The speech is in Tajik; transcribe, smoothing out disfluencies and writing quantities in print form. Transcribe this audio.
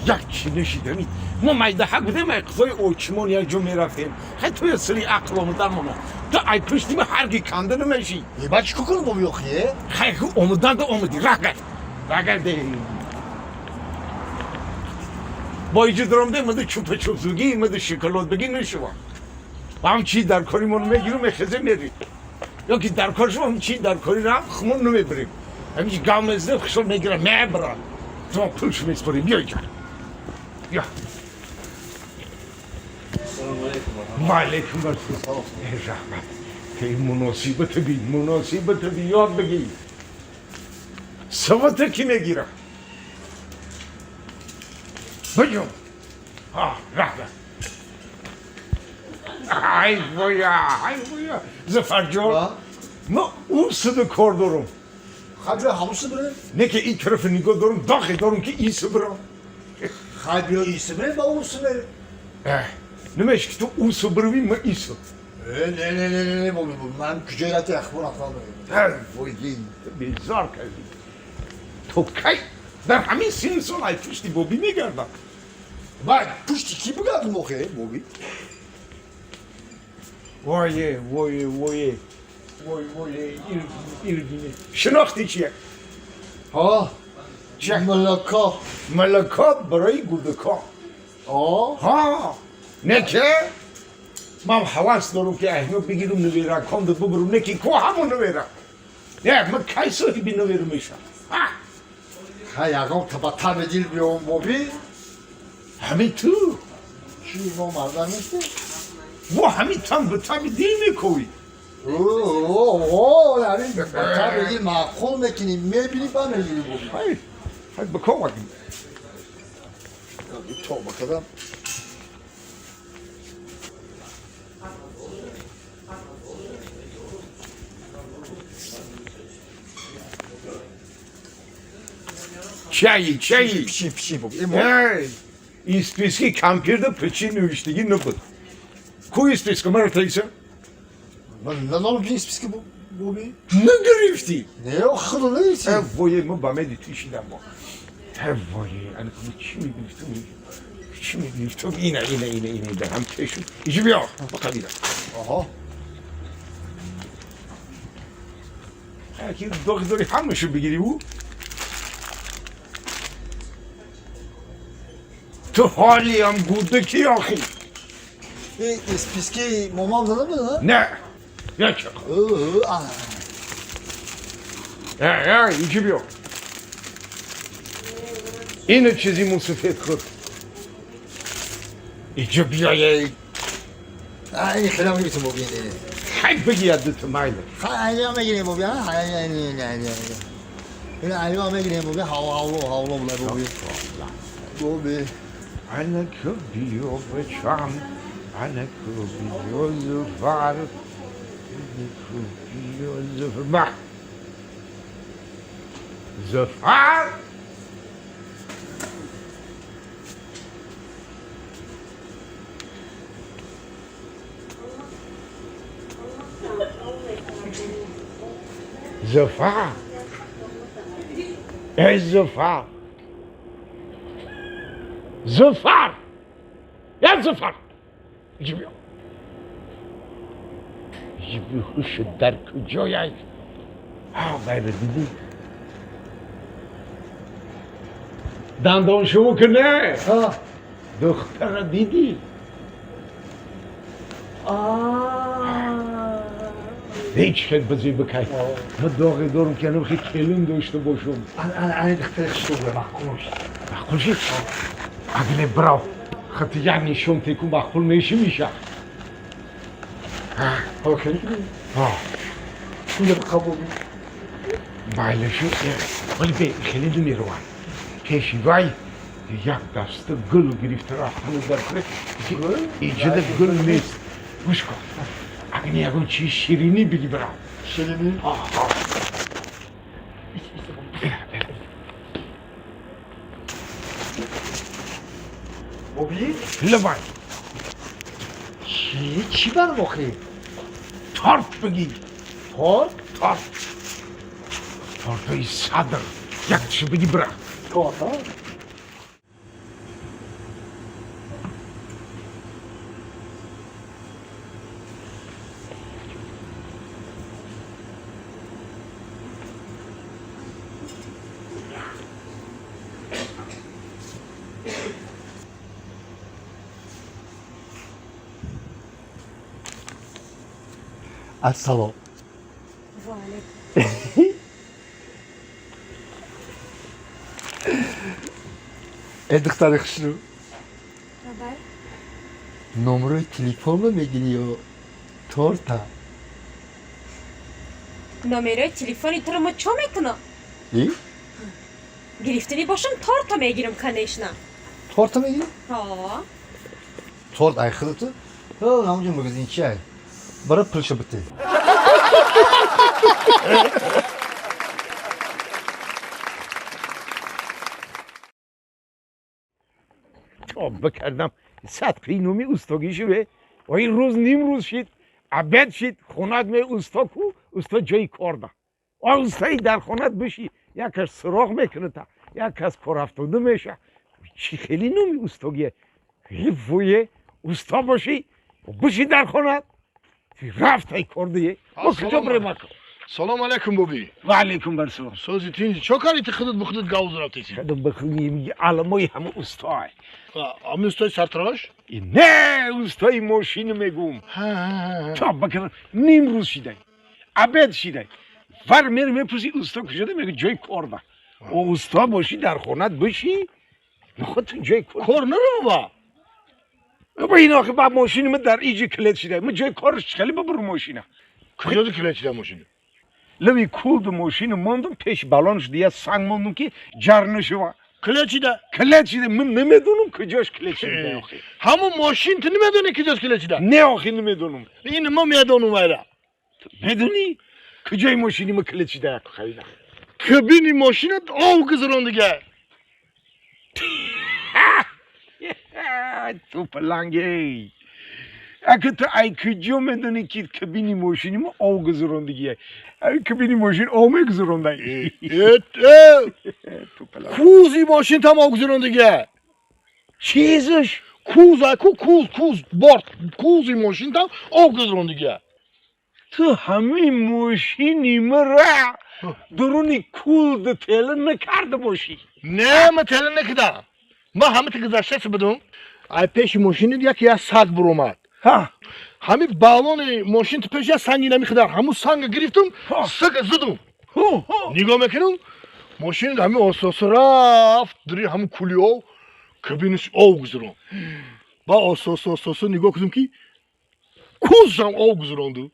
Як чӣ нешидами мо майдаҳак будем, ай қизои очимон як ҷо мерафтем. Хай, туя сири ақл омадан мона, ту ай пушти ма ҳарги канда намешӣ. Е, ба чӣ кунам, боби, охи? Хай, омаданда омадӣ, раҳгар, раҳгар. Бо иҷо даромде, мада чупа чупс бигӣ, мада шоколад бигӣ, нешава. Ҳам чи дар коримон мегиру, мехезе, мери. Ё ки дар кор шумо чи дар кори рам хумон намебарем. Ҳамин гав мезанем, хушол мегирам, мебарам. Ту пулш меспорем, биё инҷа. Биё. Ва алайкум ассалом. Раҳмат. Ки муносибат би, муносибат би, ёд бигир. Савата ки мегирам. Биҷум. Ҳа, раҳмат. Ай воя, ай воя. Зафарҷон, ма ӯ сида кор дорам. Хай, биё, ҳамуси бирем. Не ки ин тараф нигоҳ дорам, доғе дорам, ки иса бирам. Хай, биё, иси бирем, ба уси мерем. Намеш ки ту уса бирави, ма иса. Э, не, не, не, не, не, боби, ман куҷои рафти, ахбор рафтан. Ай вой, безор кардӣ. Ту кай дар ҳамин синну сол ай пушти бобӣ мегардам? Ба пушти кӣ бигардум, охе, боби? Вое, вое, вое, вой, вое, ирбине. Шинохтӣ чия? Ҳа. Чия? Малака. Малака барои гудака. А. Ҳа, не ки ман ҳавас дорам, ки аҳно бигирам, набераконда бубарам, не ки ко ҳамон набера. Не, ман кай соҳиби набера мешавам? Хай, ягон ба таби дил биём, боби. Ҳамин ту. Чӣ, мо мардам нестем? Во, ҳамин там ба таби дил мекӯӣ. О, ҳамин ба таби дил маъқул мекунӣ, мебинӣ, ба мегирӣ, боби. Хай, хай, ба кор. Тоба кардам. Чаи, чаи. Пиши, пиши, боби. Эй, исписки кампирда пичи нӯиштагӣ набуд. Ку исписка мара таиса? Надонам, ки исписки, боби. Нагирифтӣ? Не, худо нагирифтӣ. Э, вое, ма ба меди ту шидам мо. Э, вое, ана чӣ мегирифтум? Чӣ мегирифтум? Ина, ина, ина, ина, дар ҳам чешу. Иҷи биё, ба қабила. Аҳа. Ки доғи дори, ҳамашу бигирӣ ӯ. Ту ҳолиам гудаки, охи. Исписки момам зада буд, не? Не, чақ. Э, иҷи биё. Ина чизи мусафед худ. Иҷа биё, ей. Ин хелам гирифтем, боби. Хай, бигирад ту, майли. Хай, айва мегирем, боби. Ин айва мегирем, боби. Ҳавло, ҳавло, боби. Боби. Ана биё, бачам. Ана биё, Зуфар. Биё, Зуфар. Ба. Зуфар. Зуфар. Эй, Зуфар. Зуфар. Я Зуфар. Иҷи биё. Иҷи биё, ҳуш дар куҷояй? Ғайра дидӣ? Дандоншӯ ки не? Духтара дидӣ? Ҳеҷ хел бизӣ бикай. Ма доғе дорам, ки анам хел келин дошта бошам. Ани духтари хушрӯ, маъқул. Маъқул шид? Агне бирав. Хати як нишон теку, маъқул меши, меша. Окей. Куҷа қабул? Байлашу, вале бе хеле намеравам. Пеши вай як даста гул гирифта рафтану дар куре. Иҷода гул нест. Гӯш кун. Агне ягон чизи ширинӣ биги, бирав. Ширинӣ? Аҳа. Боби? Лабай. Ширинӣ чӣ барм, охи? Торт бигӣ. Торт? Торт. Тортои садр. Як чӣ биги, бира. Торт, а? Ассалом. Ва алейкум. Э, духтари хушрӯ. Давай. Номерои телефонро мегирӣ ё торта? Номерои телефони туро мо чо мекунам? И? Гирифтанӣ бошам, торта мегирам, конечно. Торта мегирӣ? Ҳо. Торт ай худату ҳамонҷо магазинчи ай бара пулша бите. То бикардам садқи номи устогӣ шуве. Ой, рӯз ним рӯз шид, обед шид, хонат ме усто ку, усто ҷои кор да. Ой, устаи дар хонат биши, як кас суроғ мекунада, як кас корафтода меша. Чӣ хеле номи устогие? Вуе, усто бошӣ, биши дар хонат. Рафтай кор дие. Мо куҷо бирем? Салом алейкум, боби. Ва алейкум барсалом. Сози, тинҷ, чо карди, ти худат ба худат гавз рафтеси? Аламои ҳама устое. Ами устои сартарош? Не, устои мошину мегум. То бакар ним рӯз шидай, обед шидай, вар мери мепурси, усто куҷода, меги, ҷои кор да. О, усто бошӣ, дар хонат биши, наход ту ҷои кор. Кор нарова. Ба ин охи ба мошини ма дар иҷи клет шидай, ма ҷои корш чӣ бабуру мошина? Куҷода клет шида мошина? Лави кулду мошину мондум, пеш балонш дия санг мондум, ки ҷар нашува. Клет шида? Клет шида, ман намедонам куҷош клет шида охи. Ҳамун мошин ту намедонӣ куҷош клет шида? Не, охи, намедонам. Ин ма медонам вайра. Медонӣ куҷои мошини ма клет шида, як хайна? Кабини мошинат ов гузарондига. Ту паланге, ака, ту ай куҷо медонӣ, ки кабини мошини ма ов гузарондигия? Ай кабини мошин ов мегузарондай? Кузи мошин там ов гузарондига. Чизаш? Куз, ай ку куз, куз, борт, кузи мошин там ов гузарондига. Ту ҳамин мошини мара дуруни кулду тела накарда бошӣ? Не, ма тела накардам, ма ҳама ти гузаштаси будум, ай пеши мошинит як я саг буромад. Ҳами балони мошин ту пеш я санги намихӯдар, ҳамун санга гирифтум, сага зудум, нигоҳ мекунам, мошин ҳами ососа рафт дури ҳамун кули ов, кабинаш ов гузарон. Ба ососа ососа нигоҳ кунам, ки кузам ов гузаронду.